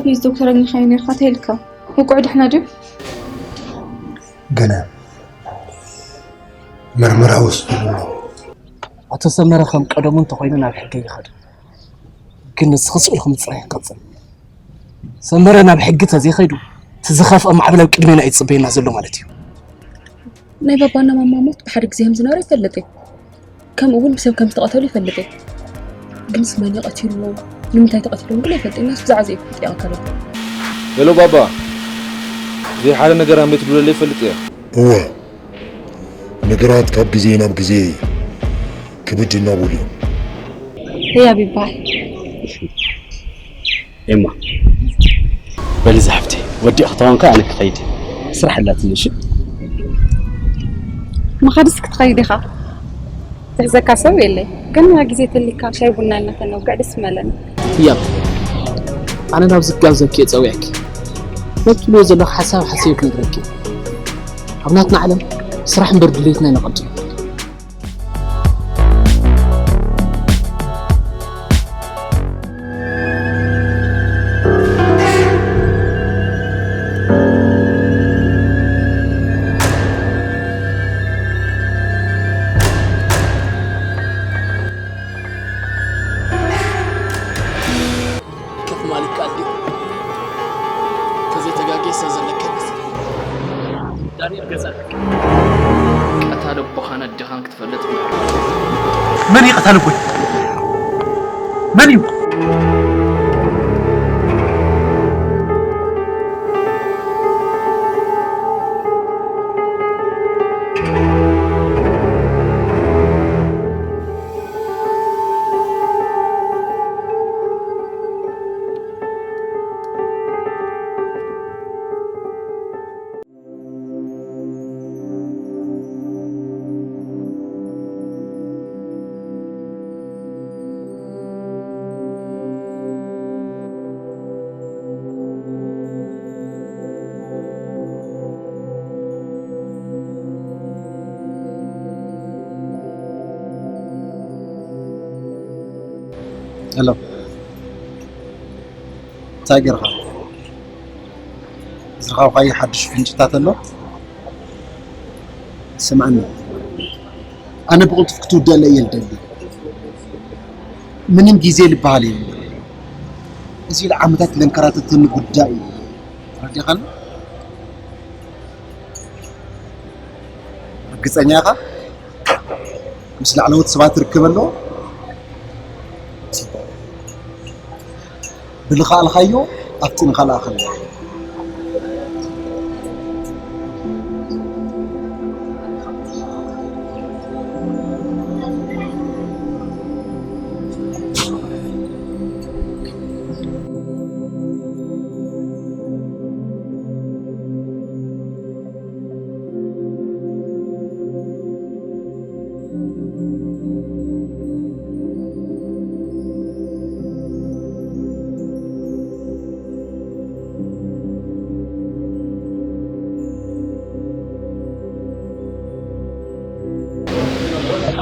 ፕሊዝ ዶክተር፣ ኣግኒኻዮ ነርካ እንታይ ኢልካ? ውቁዕ ድሕና ድዩ? ገና መርመራ ወስድሉ ኣሎ። ኣቶ ሰመረ ከም ቀደሙ እንተኾይኑ ናብ ሕጊ ይኸዱ። ግን ንስኺ ስእልኹ ምፅራይ ይቀፅል። ሰመረ ናብ ሕጊ ተዘይኸይዱ እቲ ዝኸፍአ ማዕበል ኣብ ቅድሜና እዩ ዝፅበየና ዘሎ ማለት እዩ። ናይ ባባና ማማ ሞት ብሓደ ግዜ ከም ዝነበረ ይፈልጥ እየ። ከምኡ እውን ብሰብ ከም ዝተቐተሉ ይፈልጥ እየ። ግን ስመን ቀቲልዎም ንምንታይ ተቐቲሎም ግን ኣይፈልጥን። ብዛዕባ ዘይፈልጥ እየ ኣካላት ሄሎ ባባ፣ ዘይሓደ ነገር ኣንበይ ትብለለይ ይፈልጥ እየ። እወ፣ ነገራት ካብ ግዜ ናብ ግዜ ክብድ እናበሉ እዮም። ህያብ ይበሃል። ኤማ በሊ ዝሓፍቲ ወዲእ ክተዋንካ ኣነ ክኸይድ ስራሕ ኣላትኒ። እሺ ምኻድስ ክትኸይድ ኢኻ። ዝሕዘካ ሰብ የለይ። ግን ግዜ ተሊካ ሻይ ቡና ኢልና ተነውግዕ ደስ ምበለኒ። ህያብ ኣነ ናብ ዝጋብዘኪ እየ ጸዊዐኪ። በትልዮ ዘለኹ ሓሳብ ሓሲበ ክነግረኪ። ኣብ ናትና ዓለም ስራሕ እምበር ድሌትና ይነቐድም። ከፍ ማለት ቃል ድዩ? ከዘይተጋጌ ሰብ ዘለካ ይመስል። ዳንኤል ገዛ ኣለካ። ቀታሊ ኣቦኻን ኣዴኻን ክትፈልጥ እምበር። መን እዩ ቀታሊ ኣቦይ? መን እዩ? ሄሎ፣ እንታይ ጌርካ? ዝረኸብካዮ ሓድሽ ፍንጭታት ኣሎ? ስምዓኒ፣ ኣነ ብቕልጡፍ ክትውደኣለይ እየ ዝደሊ። ምንም ግዜ ዝበሃል የለን። እዚ ለዓመታት ለንከራተተኒ ጉዳይ እዩ። ተረዲእካኒ? ርግጸኛ ኢኻ? ምስ ላዕለዎት ሰባት ርክብ ኣለዎ? ጽቡቕ። ብልኻልኻዮ ኣብቲ ንኻልኣኸልና።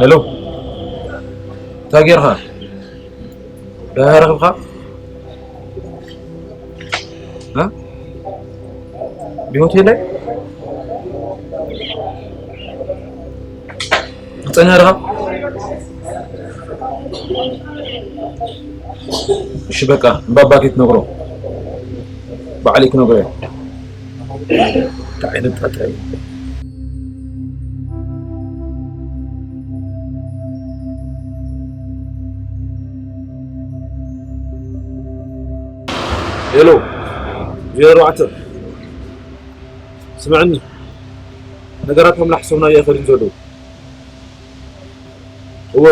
ሄሎ፣ እንታይ ጌርካ? ደህና ረኺብካ? እ? ብሆቴል ላይ? ርግጸኛ ዲኻ? እሺ በቃ፣ ንባባ ከይትነግሮ። ባዕለይ ክነግሮ እየ። እንታይ ዓይነት ጣጣ እዩ? ሄሎ፣ ዜሮ ኣርባዕተ፣ ስምዕኒ፣ ነገራት ከም ዝሓሰብናዮ ኣይኸዱን ዘለዉ። እወ፣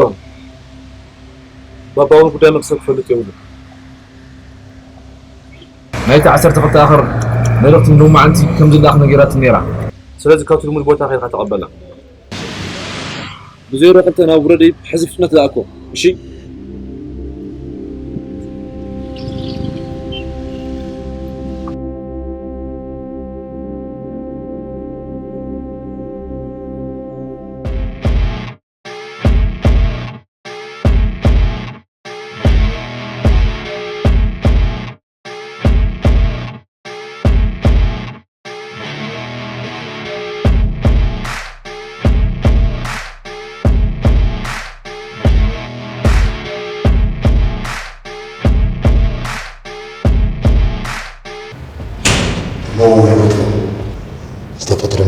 ባባ እውን ጉዳይ መክሰብ ክፈልጥ የብሉን። ናይቲ ዓሰርተ ክልተ ኣኸር መልእኽቲ ንሎማዓንቲ ከም ዝለኣኽ ነጊራትኒ ነይራ። ስለዚ ካብቲ ልሙድ ቦታ ከይድካ ተቐበላ። ብዜሮ ክልተ ናብ ረድኤት ብሕዚ ፍጥነት ለኣኮ። እሺ።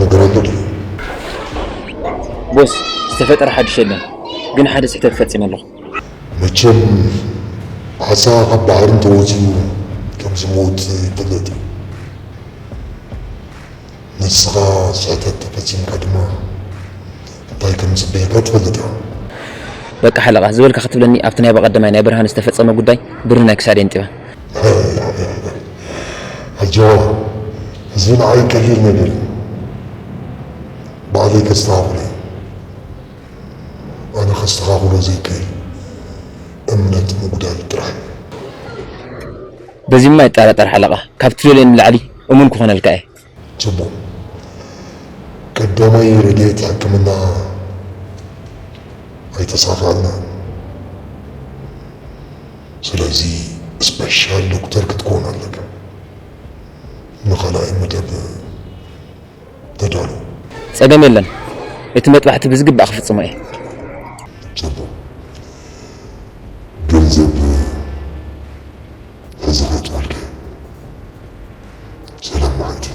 ነገር ኣሎ ድዩ? ቦስ፣ ዝተፈጠረ ሓድሽ የለን፣ ግን ሓደ ስሕተት ፈጺመ ኣለኹ። መቸም ዓሳ ካብ ባሕሪ እንተወፂኡ ከም ዝመውት ይፍለጥ እዩ። ንስኻ ስሕተት ተፈፂምካ ድማ እንታይ ከም ዝፅበየካ ትፈልጥ ኢኻ። በቃ ሓለቓ፣ ዝበልካ ክትብለኒ ኣብቲ ናይ በቐደማይ ናይ ብርሃን ዝተፈጸመ ጉዳይ ብሪ ናይ ክሳደይ ኣንጢበ። ኣጆኻ፣ እዚ ንዓይ ቀሊል ነገር እዩ። ባዕለይ ከስተኻኽሎ እየ። ኣነ ከስተኻኽሎ ዘይክእል እምነት ምጉዳል ጥራሕ እዩ። በዚማ ኣይጠራጠር ሓለቓ፣ ካብ ትደልዮ ንላዕሊ እሙን ክኾነልካ እየ። ጽቡቕ። ቀዳማይ ረድኤት ሕክምና ኣይተሳኻዕናን። ስለዚ ስፔሻል ዶክተር ክትከውን ኣለካ። ንኻልኣይ መደብ ተዳሎ። ጸገም የለን። እቲ መጥባሕቲ ብዝግባእ ክፍጽሞ እየ። ጽቡቕ። ገንዘብ ሕዚ ከእትወልካ እየ። ሰላም መዓልቲ።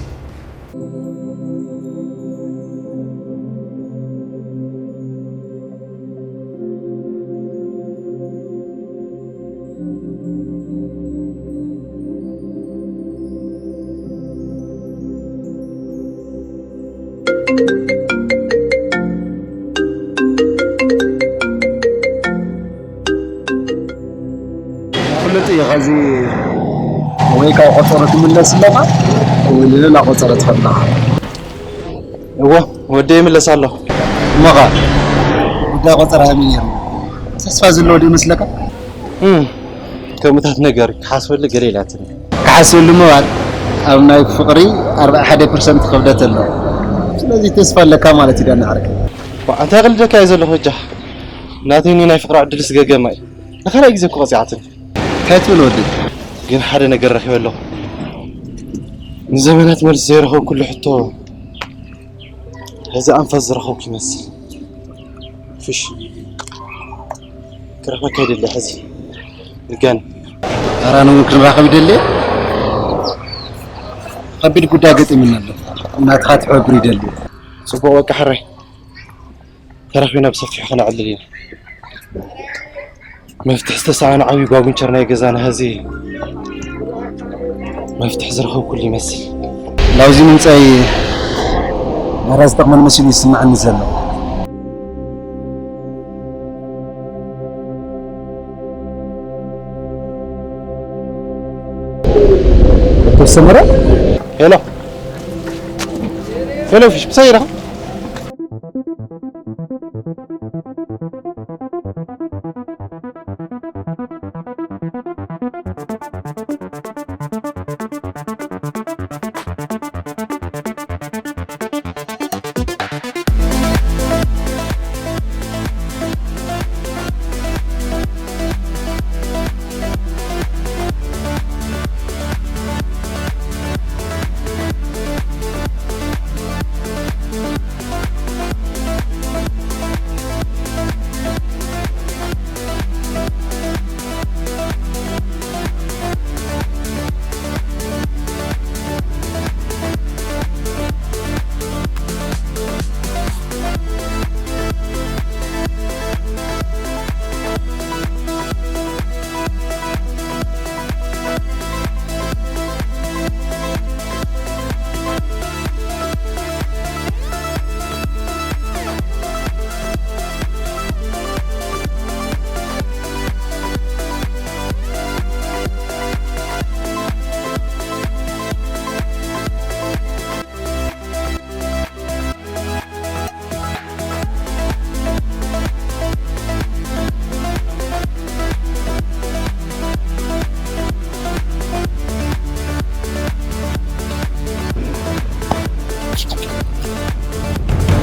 ፍሉጥ እዩ። ኸዚ ወይ ካብ ቆጸሮ ትምለስ ኣለኻ ወይ ንሌላ ቆጸሮ ትኸድ ኣለኻ። እወ፣ ወደይ ይምለስ ኣለኹ። እሞኻ ጉዳይ ቆጸራ ከመይ ነይሩ? ተስፋ ዘለዎ ዶ ይመስለካ? እም፣ ከምኡታት ነገር ክሓስበሉ ገለ ኢላትኒ። ክሓስበሉ ምባል ኣብ ናይ ፍቕሪ ኣርብዓ ሓደ ፐርሰንት ክብደት ኣለዎ። ስለዚ ተስፋ ኣለካ ማለት እዩ ዳና ዓርከይ። ዋ፣ እንታይ ክልደካ እየ ዘለኹ እጃ? ናተይኒ ናይ ፍቕሪ ዕድልስ ገገማ እዩ። ንኻልኣይ ግዜ እኮ ቀጺዓትኒ። እንታይ ትብል ወዲ? ግን ሓደ ነገር ረኺበ ኣለኹ። ንዘመናት መልሲ ዘይረኸብኩሉ ሕቶ፣ ሕዚ ኣንፈት ዝረኸብኩ ይመስል። ፍሽ፣ ክረኽበካ ይደሊ ሕዚ። ንጋን። ኣራን እውን ክንራኸብ ይደሊ። ከቢድ ጉዳይ ገጢሙና ኣሎ። እናትኻ ትሕብር ይደሊ። ጽቡቕ፣ በቃ ሕራይ። ተራኺብና ብሰፊሑ ከነዕልል ኢና። መፍትሒ ዝተሳእነ ዓብዪ ጓጉንቸር ናይ ገዛና ሕዚ መፍትሒ ዝረኸብኩሉ ይመስል። ናብዚ ምምጻይ ማራ ዝጠቕመን መሲሉ ይስምዓኒ ዘሎ። ዶክተር ሰመረ? ሄሎ። ሄሎ፣ ፍሽ፣ ምሳይ ኢኻ?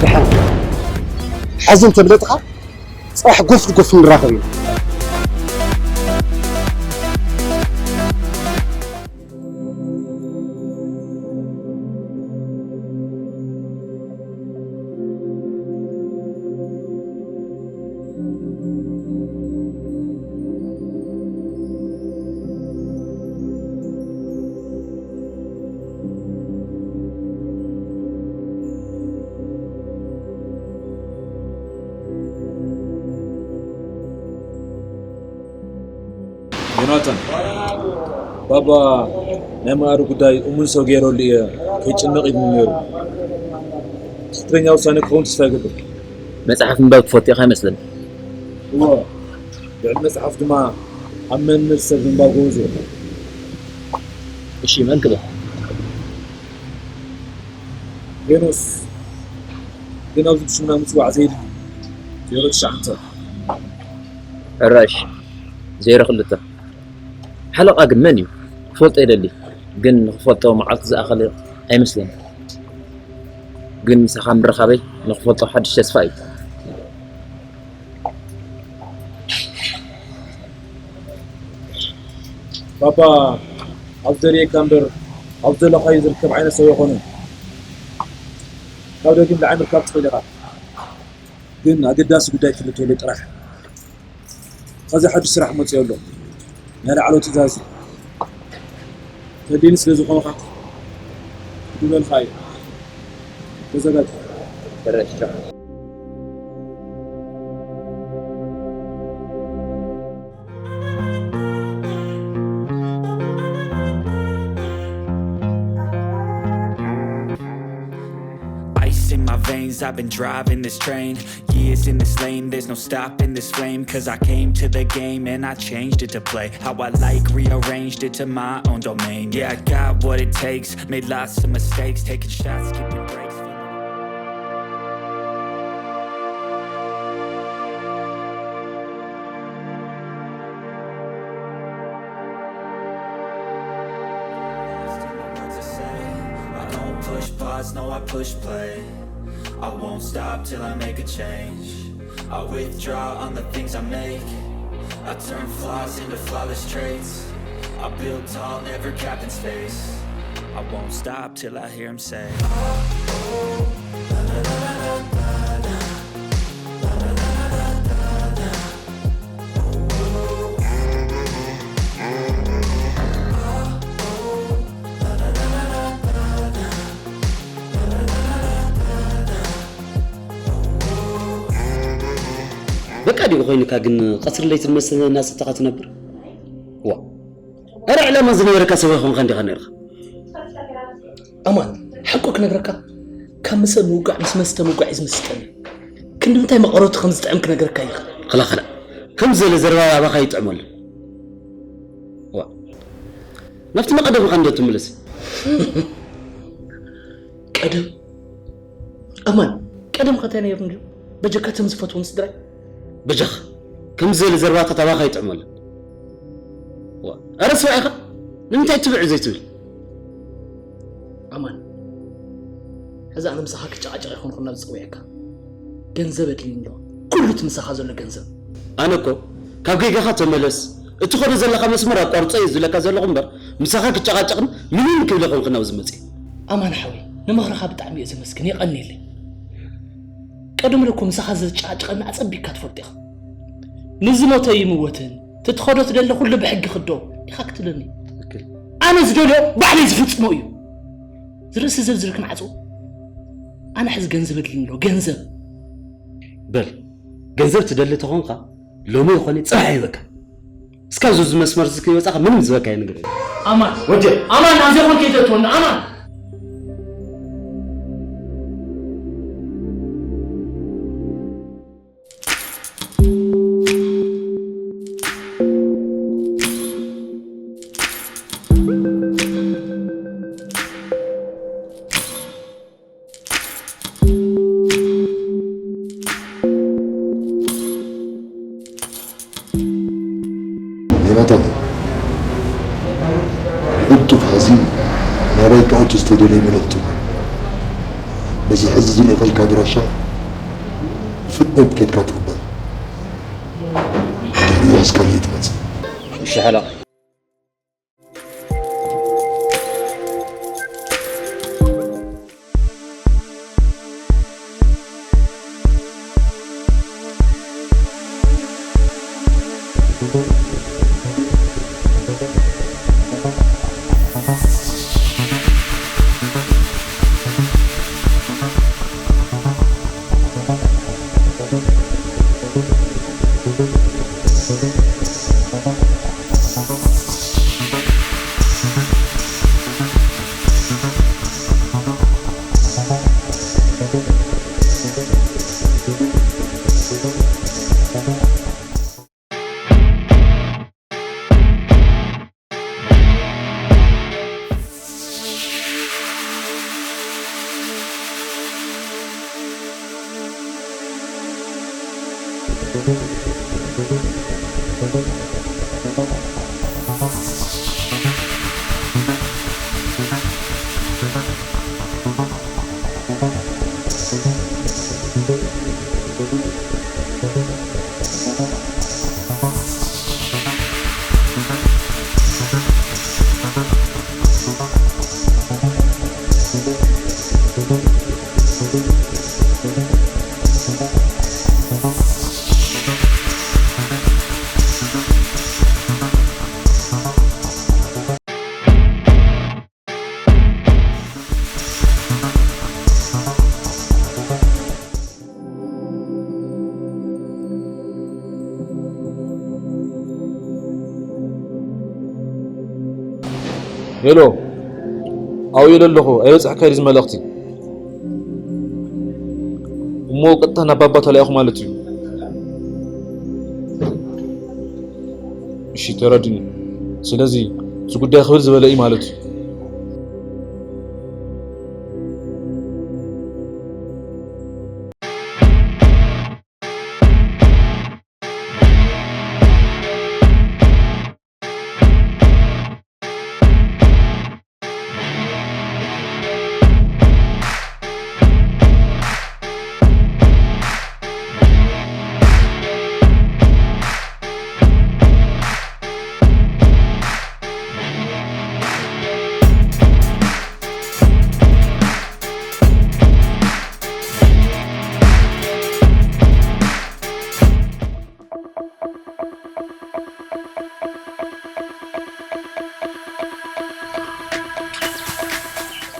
ደሓን። ሕዚ እንተምለጥኻ፣ ጽባሕ ጎፍ ጎፍ ንራኸብ ኢና። ናታን፣ ባባ ናይ መኣዲ ጉዳይ እሙን ሰብ ገይረሉ እየ፣ ከይጭነቕ ኢሉኒ ነይሩ። ትኽክለኛ ውሳነ ክኸውን ተስፋ ይገብር። መጽሓፍ ምንባብ ትፈቱ ኢኻ ይመስለኒ። እወ፣ ልዕሊ መጽሓፍ ድማ ኣብ መንነት ሰብ ምንባብ ጎበዝ እየ። እሺ፣ መን ክብል? ቬኖስ፣ ግን ኣብዚ ብሽምና ምጽዋዕ ዘይድሊ። ዜሮ ትሽዓተ። ሕራይ፣ ዜሮ ክልተ። ሓለቓ ግን መን እዩ? ክፈልጦ ይደሊ፣ ግን ንኽፈልጦ መዓልቲ ዝኣኸለ ኣይመስለኒ። ግን ምሳኻ ምርኻበይ ንኽፈልጦ ሓድሽ ተስፋ እዩ። ባባ፣ ኣብ ዘርእየካ እምበር ኣብ ዘለኻዮ ዝርከብ ዓይነት ሰብ ኣይኮነን። ካብ ደጊም ንዓይ ምርካብ ትኽእል ኢኻ፣ ግን ኣገዳሲ ጉዳይ ክፍለጠሉ ጥራሕ። ኸዚ ሓድሽ ስራሕ መፂኡ ኣሎ። ናይ ላዕለዎት ትእዛዝ ተድልየኒ ስለ ዝኾንካ ክድውለልካ እየ። ተዘጋጅ። ተረድቻ። Ice in my veins, I've been driving this train. Years in this lane, there's no stopping this flame. Cause I came to the game and I changed it to play how I like, rearranged it to my own domain. Yeah, I got what it takes, made lots of mistakes, taking shots, skipping breaks. I don't push pause, no, I push play. I won't stop till I make a change. I withdraw on the things I make. I turn flaws into flawless traits. I build tall, never capped in space. I won't stop till I hear him say. በቃ ዲኹ ኮይኑካ ግን ቀትሪ ለይቲ ዝመስል እናሰተኻ ትነብር? ዋ፣ ኣረ ዕላማ ዝነበረካ ሰብ ኣይኮንካ እንዲኻ ነርካ። ኣማን፣ ሓቁ ክነግረካ ካብ ምሰ ምውጋዕ ምስ መስተ ምውጋዕ እዩ ዝመስጠኒ። ክንዲ ምንታይ መቐረቱ ከም ዝጥዕም ክነግረካ ይኽእል። ኸላ ኸላ፣ ከም ዘለ ዘረባ ኣባኻ ይጥዕመሉ። ዋ፣ ናብቲ መቐደምኻ እንዶ ትምለስ። ቀደም ኣማን፣ ቀደም ኸ እንታይ ነይሩ እንድዩ? በጀካ እቶም ዝፈትዎም ስድራይ። በጃኻ፣ ከምዚ ዝበለ ዘረባታት ኣባኻ ይጥዕመሉ። ዋ፣ ኣረ ሰብኣይ ኢኻ፣ ንምንታይ ትብዕ ዘይትብል? ኣማን፣ ሕዚ ኣነ ምሳኻ ክጨቓጨቕ ኣይኮንኩን ናብ ዝጸውዐካ። ገንዘብ ኣድልዩኒ ኣሎ፣ ኩሉ እቲ ምሳኻ ዘሎ ገንዘብ። ኣነ እኮ ካብ ጌጋኻ ተመለስ፣ እትኸዶ ዘለኻ መስመር ኣቋርጾ እየ ዝብለካ ዘለኹ እምበር፣ ምሳኻ ክጨቓጨቕን ምንም ክብል ኣይኮንኩን ናብዚ መጺአ። ኣማን ሓወይ፣ ንምኽርኻ ብጣዕሚ እየ ዘመስግን፣ የቐንየለይ። ቀደም እኮ ምሳኻ ዘጨቓጨቐኒ ኣጸቢቕካ ትፈልጥ ኢኻ። ንዝሞተ ይምወትን፣ ትትኸዶ ትደሊ ኩሉ ብሕጊ ክዶ ኢኻ ክትብለኒ። ትክክል። ኣነ ዝደልዮ ባዕለይ ዝፍጽሞ እዩ። ዝርእሲ ዘብዝር ክንዓጽዎ። ኣነ ሕዚ ገንዘብ ኣድልዩኒ ኣሎ፣ ገንዘብ። በል፣ ገንዘብ ትደሊ ተኾንካ፣ ሎሚ ይኾነ ጽባሕ ይበካ። እስካብ ዙዚ መስመር እዚ ከይወጻኻ ምንም ዝበካየ ነገር የለን። ኣማን። ወዲ። ኣማን፣ ኣብ ዘይኮን ከይተእትወኒ፣ ኣማን። ዮናታን፣ ብቕልጡፍ ሐዚ ናባይ ክኣቱ ዝተደለየ መልእኽቲ እዩ። በዚ ሕዚ ዝልእኸልካ ኣድራሻ ፍጥነት ኬድካ ትቕበል። ድሕሪኡ ሒዝካለይ ትመጽእ። እሺ ሓለቓ። ሄሎ፣ ኣብኡ ኢለ ኣለኹ። ኣይበጽሐካ ድዩ እዚ መልእኽቲ? እሞ ቀጥታ ናብ ባባ ተላኢኹ ማለት እዩ። እሺ፣ ተረድኒ። ስለዚ እቲ ጉዳይ ክብል ዝበለ እዩ ማለት እዩ።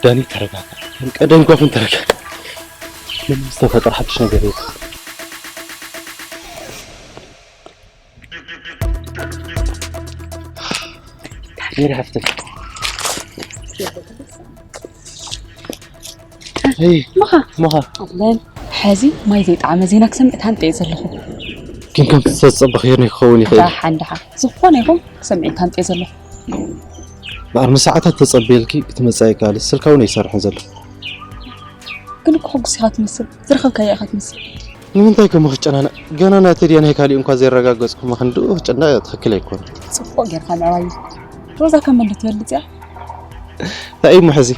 ዳኒ፣ ተረጋጋ። ከም ቀደምካ ኩን፣ ተረጋጋ። ምንም ዝተፈጠረ ሓድሽ ነገር የለን። ሜሪ ሓፍተይ። ሄይ፣ ምኻ? ምኻ? ኣለን። ሕዚ ማይ ዘይጠዓመ ዜና ክሰምዕ ታንጠየ ዘለኹ። ግን ከምቲ ዝተጸበኽዮ ነይክኸውን ይኽእል። ደሓን፣ ደሓን። ዝኾነ ይኹን ክሰምዕ ታንጠየ ዘለኹ። በኣር ንሰዓታት ተጸብየልኪ ክትመጻ ይከኣል። ስልካ እውን ኣይሰርሕን ዘሎ። ግን እኮ ሕጉስ ኢኻ ትመስል። ዝረኸብካያ ኢኻ ትመስል። ንምንታይ ከም ክጨናነቕ? ገና ናተይ ድያ ናይ ካሊእ እንኳ ዘየረጋገጽኩ፣ ምኽንድኡ ክጨነቕ ትኽክል ኣይኮነን። ጽቡቕ ጌርካ ምዕባይ። ሮዛ ካብ መን ትበልጽ እያ? እንታይ እሞ ሕዚ?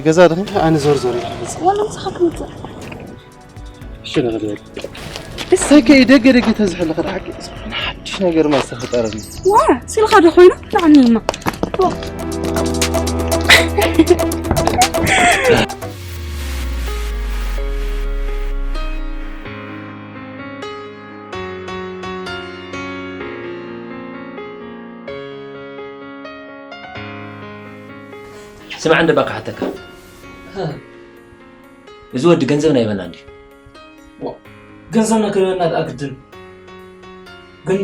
ገዛ ድኺ? ኣነ ዞር ዞር ኢለ ክመጽእ። ዋላ ምሳኻ ክመጽእ። እሺ፣ ንኽእል። እንታይ ከ ደገ ደገ ተዝሕልኸ ደሓቂ? ዝኾነ ሓድሽ ነገር ማ ዝተፈጠረኒ። ዋ፣ ስልኻ ዶ ኮይኑ? ንዓኒ እማ። ዋ። ስማዕ እንደ ባካ ሓተካ። እዚ ወዲ ገንዘብና ይበና እንዲ። ዋ፣ ገንዘብና ክበና ደኣ ግድን። ግን፣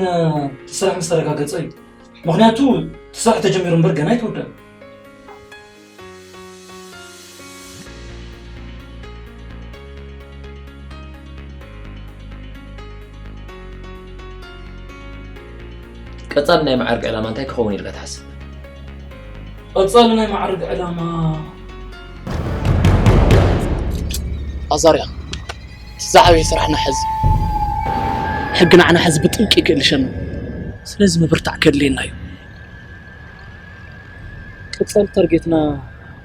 እቲ ስራሕ ምስ ተረጋገጸ እዩ። ምኽንያቱ፣ እቲ ስራሕ ተጀሚሩ እምበር ገና ኣይተወደኣን። ቀጻሊ ናይ መዓርግ ዕላማ እንታይ ክኸውን ኢልካ ትሓስብ? ቀጻሊ ናይ መዓርግ ዕላማ፣ ኣዛርያ፣ እቲ ዝዓበየ ስራሕና ሕዚ። ሕጊ ንዓና ሕዚ ብጥብቂ ክእልሸና። ስለዚ ምብርታዕ ከድልየና እዩ። ቀጻሊ ታርጌትና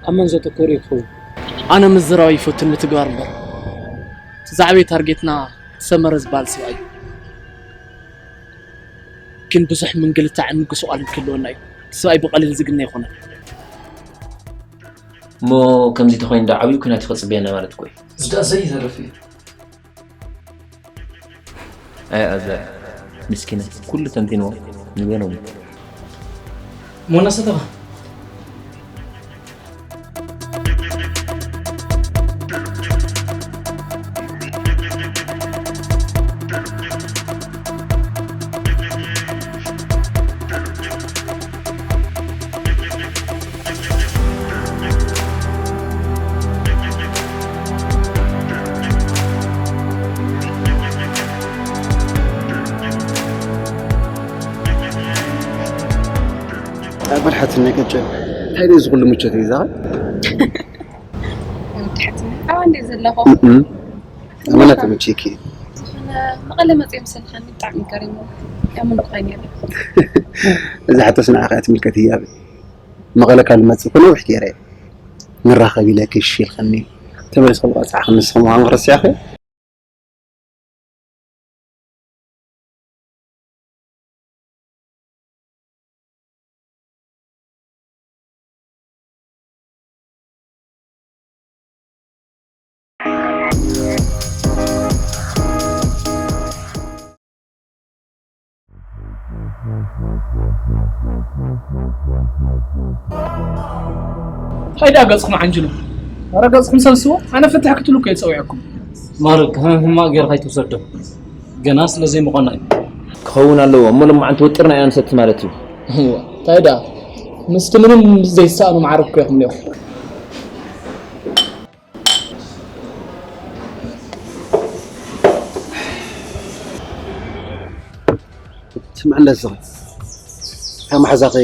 ኣብ መን ዘተኮረ ይኸውን? ኣነ ምዝራብ ይፈትን ምትግባር እምበር። እቲ ዝዓበየ ታርጌትና ሰመረ ዝበሃል ሰብኣይ እዩ። ግን ብዙሕ ምንግልታዕን ምጉስቋልን ክህልወና እዩ። እቲ ሰብኣይ ብቐሊል ዝግነ ኣይኮነን። እሞ ከምዚ ተኾይኑ ዶ ዓብዩ ኲናት እዩ ከጽብየና ማለት እኮ እዩ። እዚ ደኣ ዘይተርፍ እዩ። ኣይ ኣዛ ምስኪና ኩሉ ተንቲንዎ ንበሎም። ሞና ሰተኻ። ኣበል ሓትነ ቅጭ እንታይ ደይ ዝኹሉ ምቾት እዩ ዛኻ? ኣበል ሓትነ ኣባ እንዴ ዘለኹ? ኣመና ተመቼኪ። ዝኾነ መቐለ መፅኦም ሰልኻኒ ብጣዕሚ ገሪሙ። ያምን ኳ ነይረ። እዚ ሓተስ ንዓኻ እያ ትምልከት ህያብ። መቐለ ካብ ልመፅእ እኮ ነዊሕ ገይረ እየ። ንራኸብ ኢለ ክሽ ኢልክኒ። ተመሊስኩም ቀፃዕኽኒ ንስኹም ምዃንኩም ረሲዕኺ። እንታይ ደኣ ገጽኩም ዓንጅሉ? ኣረ ገጽኩም ሰብስቡ፣ ኣነ ፍትሕ ክትሉ እኮ እየ ጸዊዐኩም። ማርክ፣ ከም ሕማቕ ጌርካ ኣይትውሰዶ። ገና ስለ ዘይምኾና እዩ። ክኸውን ኣለዎ እሞ፣ ሎማዓንቲ ወጢርና ኢና ንሰቲ ማለት እዩ። እዋ፣ እንታይ ደኣ፣ ምስቲ ምንም ዘይሰኣኑ ማዕርግ እኮ ኢኹም እኒኦም። ትምዕለስ ዝኽእል ካብ መሓዛኺ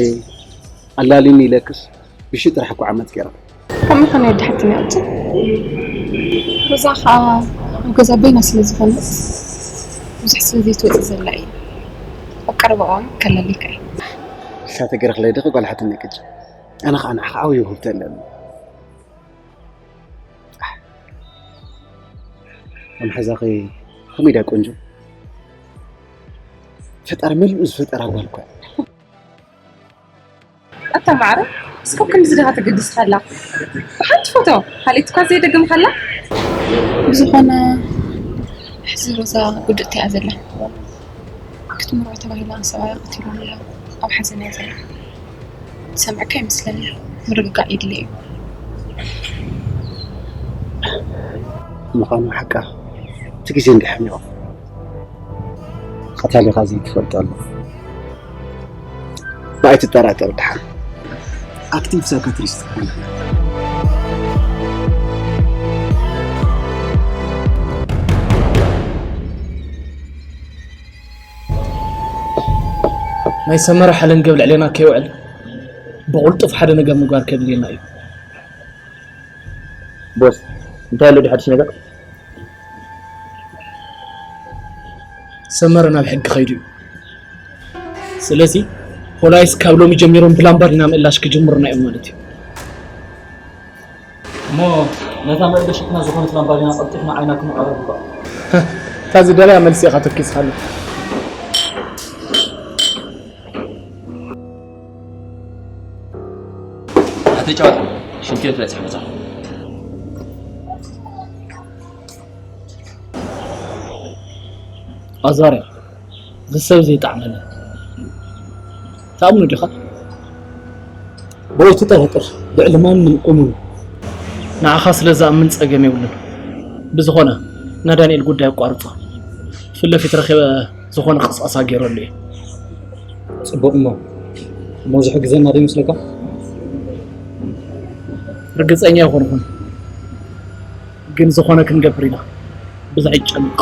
ኣላልዩኒ ኢለክስ ብሺ ጥራሕ እኮ ዓመት ገይራ። ከምኡ ኾነ ወዲ ሓትኒ ኣውፅእ። ሮዛ ኸዓ ኣብ ገዛ በይና ስለ ዝኾነት ብዙሕ ስለ ዘይትወፅእ ዘላ እያ። ኣብ ቀረባ እዋን ከለሊካ እየ። እሳተ ገረኽለይ ዲኺ ጓል ሓትኒ ቅጭ? ኣነ ኸዓ ንዓኻ ዓብዪ ውህብቶ ኣለኒ። ኣምሓዛኺ ከመይ ድያ ቆንጆ? ፈጣሪ መሊኡ ዝፈጠራ ጓል እኳ። ኣታ ማዕረ፣ እስከ ክንዚ ድኻ ትግድስ ኸላ? ብሓንቲ ፎቶ፣ ካልእቲ እኳ ዘይደገምካላ? ብዝኾነ፣ ሕዚ ሮዛ ግዱእቲ እያ ዘላ። ክትምርዖ ተባሂላ ሰብኣያ ቀቲሉላ ኣብ ሓዘን እያ ዘላ። ዝሰምዐካ ኣይመስለኒ። ምርግጋእ የድልዮ እዩ። ምዃኑ ሓቃ፣ እቲ ግዜ እንድሕር ኔሩ። ቀታሊኻ ዘይትፈልጦ ኣሎ። ብኣይ ትጠራጠር ደሓን። ኣክቲቭ ሳይካትሪስት ትኾን። ናይ ሰመረ ሓለንገብ ልዕሌና ከይውዕል ብቕልጡፍ ሓደ ነገር ምግባር ከድልየና እዩ። ቦስ፣ እንታይ ኣሎ ድዩ ሓድሽ ነገር? ሰመረ ናብ ሕጊ ከይዱ እዩ። ስለዚ ፖላይስ ካብ ሎሚ ጀሚሮም ብላምባዲና ምእላሽ ክጅምሩና እዮም ማለት እዩ። እሞ ነታ መእለሽትና ዝኾነት ላምባዲና ቀልጢፍና ዓይና ክንዕሮ ይግባእ። እታ ዝደለያ መልሲ ኢኻ ተኪስኻሉ። ኣተጫዋታ ሽንቲ ቤት በፂሑ መፃ። ኣዛርያ፣ እዚ ሰብ ዘይጣዕመኒ። ትኣምኖ ዲኻ? ብኡ ትጠራጠር፣ ልዕሊ ማንም እሙን። ንዓኻ ስለ ዝኣምን ጸገም የብሉን። ብዝኾነ፣ ናይ ዳንኤል ጉዳይ ኣቋርጾ። ፊት ለፊት ረኺበ ዝኾነ ቅስቀሳ ገይረሉ እየ። ጽቡቕ እሞ፣ እሞ እዚ ሕግዘና ዶ ይመስለካ? ርግጸኛ ኣይኮንኩን፣ ግን ዝኾነ ክንገብር ኢና። ብዙሕ ኣይጨንቕ።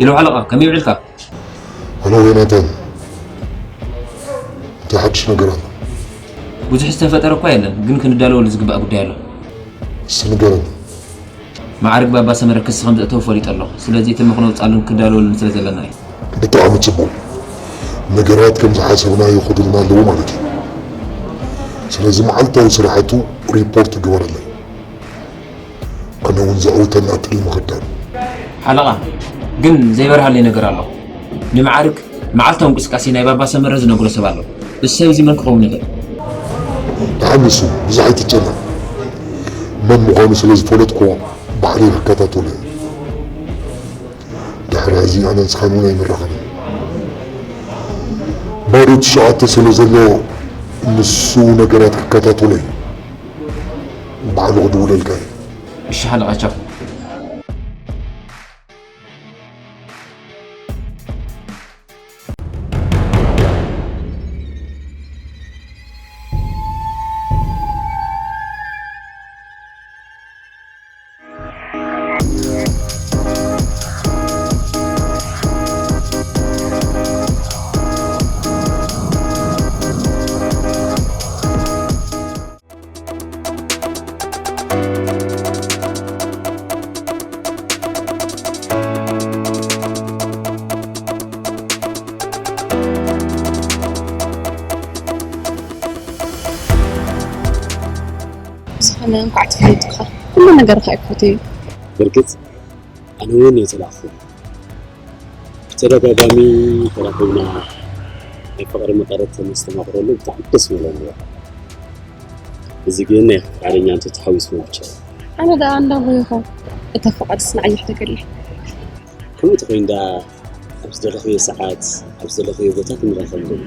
ኢሉ ሓለቓ፣ ከመይ ውዒልካ? ሃሎ ዮናታን፣ እንታይ ሓድሽ ነገር ኣሎ? ብዙሕ ዝተፈጠረ እኳ የለን፣ ግን ክንዳለወሉ ዝግባእ ጉዳይ ኣሎ። እስቲ ንገረኒ። ማዕርግ ባባ ሰመረ ክሲ ከም ዘእተወ ፈሊጡ ኣሎ። ስለዚ እቲ ምኽነውጻሉን ክዳለወሉን ስለ ዘለና እዩ። ብጣዕሚ ጽቡቕ። ነገራት ከም ዝሓሰብናዮ ይኸዱልና ኣለዉ ማለት እዩ። ስለዚ መዓልታዊ ስራሕቱ ሪፖርት ግበረለይ። ኣነ እውን ዝዕውተልና ዕድል ምኽዳን። ሓለቓ፣ ግን ዘይበርሃለይ ነገር ኣሎ። ንመዓርግ መዓልታዊ እንቅስቃሴ ናይ ባባ ሰመረ ዝነግሮ ሰብ ኣሎ። እዚ ሰብ እዚ መን ክኸውን ይኽእል? ደሓን ንሱ ብዙሕ ኣይትጨነቕ። መን ምዃኑ ስለ ዝፈለጥኩ ባዕለይ ክከታተሎ እየ። ድሕሪ ሕዚ ኣነ ንስኻን እውን ኣይንራኸብን። ባዶ ትሽዓተ ስለ ዘሎ ንሱ ነገራት ክከታተሎ እዩ። ባዕሉ ክድውለልካ እዩ። እሺ ሓለቓ፣ ቻው። ኣነ እንኳዕ ተፈለጥኩኻ። ኩሉ ነገርኻ እኮ እዩ። ብርግጽ ኣነ እውን እየ ተላእኹ። ብተደጋጋሚ ተራኺብና ናይ ፍቕሪ መቐረት ተነስተማቕረሉ ብጣዕሚ ደስ ምበለኒ ነይሩ። እዚ ግን ናይ ፍቓደኛ እንተተሓዊስዎ ብቻ እዩ። ኣነ ደኣ እንዳጎየኹ እታ ፍቓድስ ንዓይ ይሕደገለይ። ከምኡ ተኾይኑ ደኣ ኣብ ዝደለኽዮ ሰዓት ኣብ ዝደለኽዮ ቦታ ክንራኸብ ንደሊ።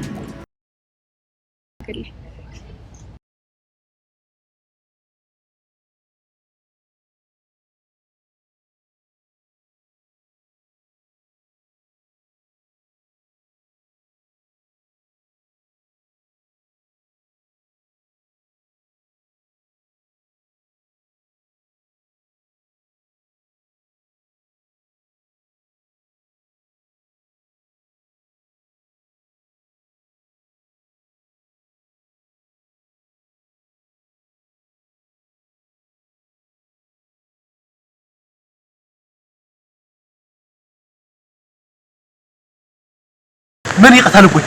መን እዩ ቀታሊ ኣቦይ?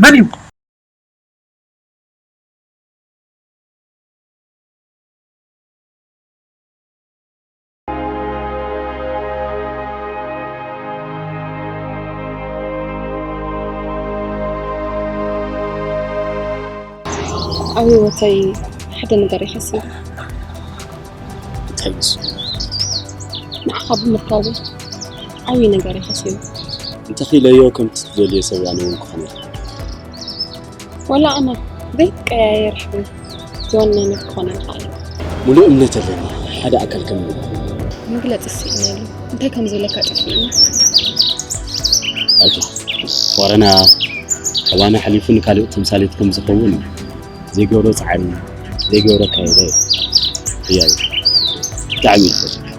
መን እዩ? ኣብ ህይወተይ ሓደ ነገር ይኸስብ። እንታይ ምስ ንዓኻ ብምርካቡ ዓብዪ ነገር ይኸስብ። እንተኽኢለዮ ከምቲ ትደልዮ ሰብ ኣነ እውን ክኾነልካ። ወላ ኣነ ዘይቀያየር ሕብሪ ዝወነነት ክኾነልካ እየ። ሙሉእ እምነት ኣለኒ ሓደ ኣካል ከም መግለጺ ስኢነሉ እንታይ ከም ዝብለካ ጠፊእኒ። ኣጆኻ፣ ዋረና እዋኑ ሓሊፉ ንካልእ ተምሳሌት ከም ዝኸውን ዘይገብሮ ጻዕሪ፣ ዘይገብሮ ኣካይዳ እዩ። ህያው ብጣዕሚ ይፈትወካ።